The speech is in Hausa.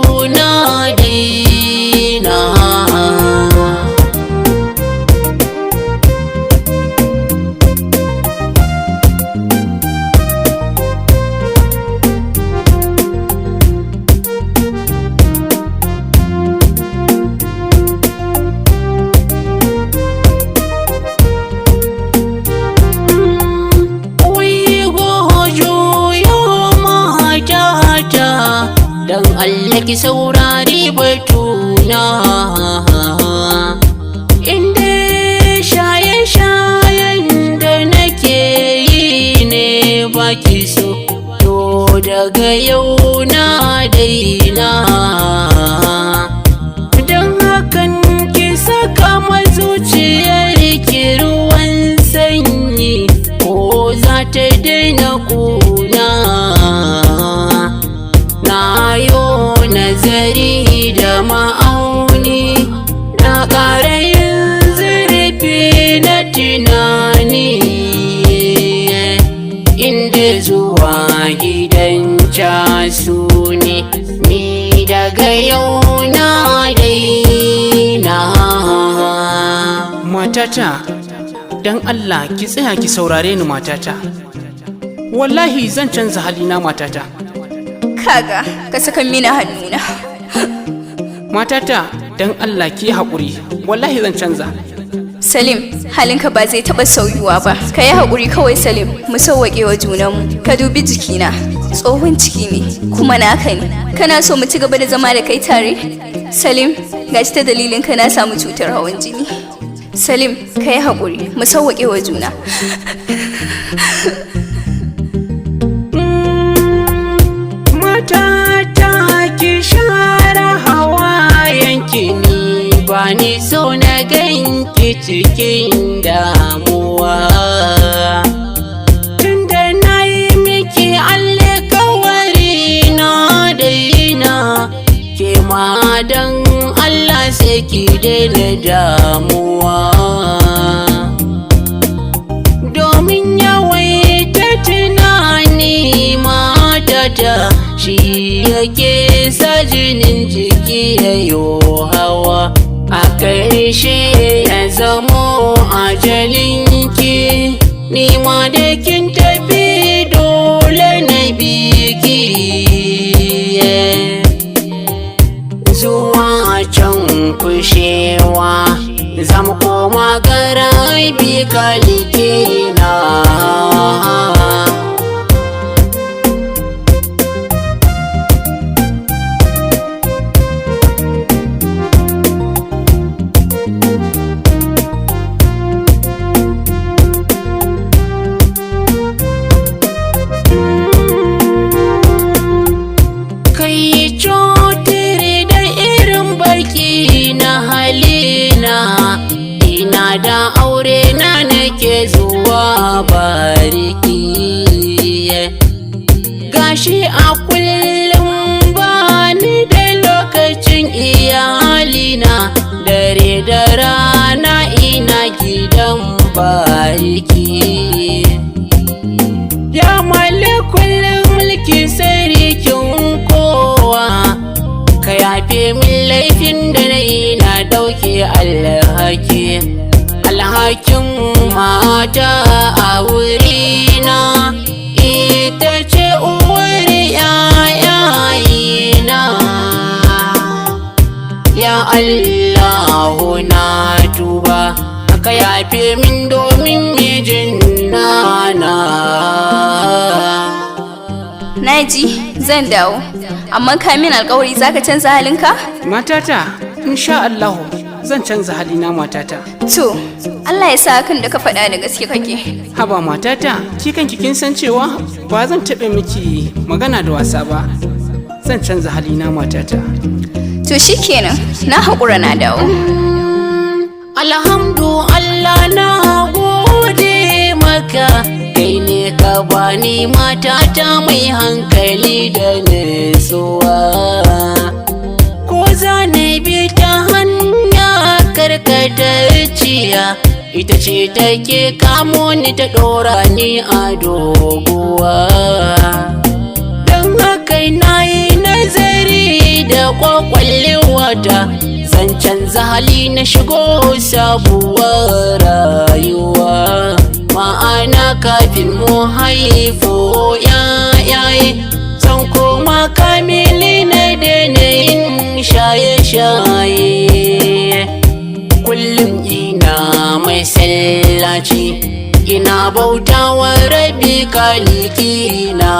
yau na daina. Dan Allah ki saurari batuna, inda shaye-shayen da nake yi ne baki so, to daga yau na daina. Don hakan ki saka mazuciyar ki ruwan sanyi, ko za ta daina kuna. Na yo nazari da ma'auni, na ƙara yin zurfi na tunani, inda zuwa gidan casu ne, ni daga yau na daina. Matata, don Allah ki tsaya ki saurare ni, matata. Wallahi zan canza halina, matata. Kaga, ka saka mini hannuna. Matata, don Allah ki yi haƙuri, wallahi zan canza. Salim, halinka ba zai taɓa sauyuwa ba. Ka yi haƙuri kawai, Salim, mu sauwaƙe wa junanmu. Ka dubi jikina, tsohon ciki ne, kuma naka ne. Kana so mu ci gaba da zama da kai tare? Salim, gashi ta dalilin ka na samu cutar hawan jini. Salim, ka yi haƙuri, mu sauwaƙe wa juna. Matata, ki share hawayenki, ni ba ni so na ganki cikin damuwa. Tunda na yi miki alkawari na daina, ke ma dan Allah sai ki daina damuwa. Domin yawaita tunani, matata, shi yake sa jinin jiki yayo hawa, a ƙarshe ya zamo ajalinki. Ni ma da kin tafi dole na biki zuwa can kushewa, zamu koma garabi kalikina. Kai cotiri da irin baki na halina, ina da aure na nake zuwa bariki. Gashi a kullum bani da lokacin iyalina, dare da rana ina gidan bariki. Ya malikul mulki, sarkin kowa, ka yafe min laifin da na yi, na ɗauke alhaki, alhakin mata a wurina, ita ce uwar ‘ya'yayina. Ya Allahu, na tuba, ka yafe min domin mijin nana. Naji, zan dawo. Amma ka min alƙawari zaka canza halinka? Matata, insha Allahu zan canza halina, matata. To, Allah ya sa hakan da ka faɗa da gaske kake. Haba matata, ki kanki kin san cewa ba zan taɓa miki magana da wasa ba. Zan canza halina, matata. To shikenan, na haƙura, na dawo. Alhamdu Allah, na gode maka, kai ne ka bani matata mai hankali da nutsuwa. Ko zane bi ta hanya karkatacciya, ita ce take kamo ni ta ɗora ni a doguwa. Don haka na yi nazari da Kwakwalwata zan canza hali na shigo sabuwar rayuwa, ma'ana kafin mu haifo yayaye zan koma kamili na daina yin shaye-shaye. Kullum ina mai sallaci, ina bautawa Rabi kalikina.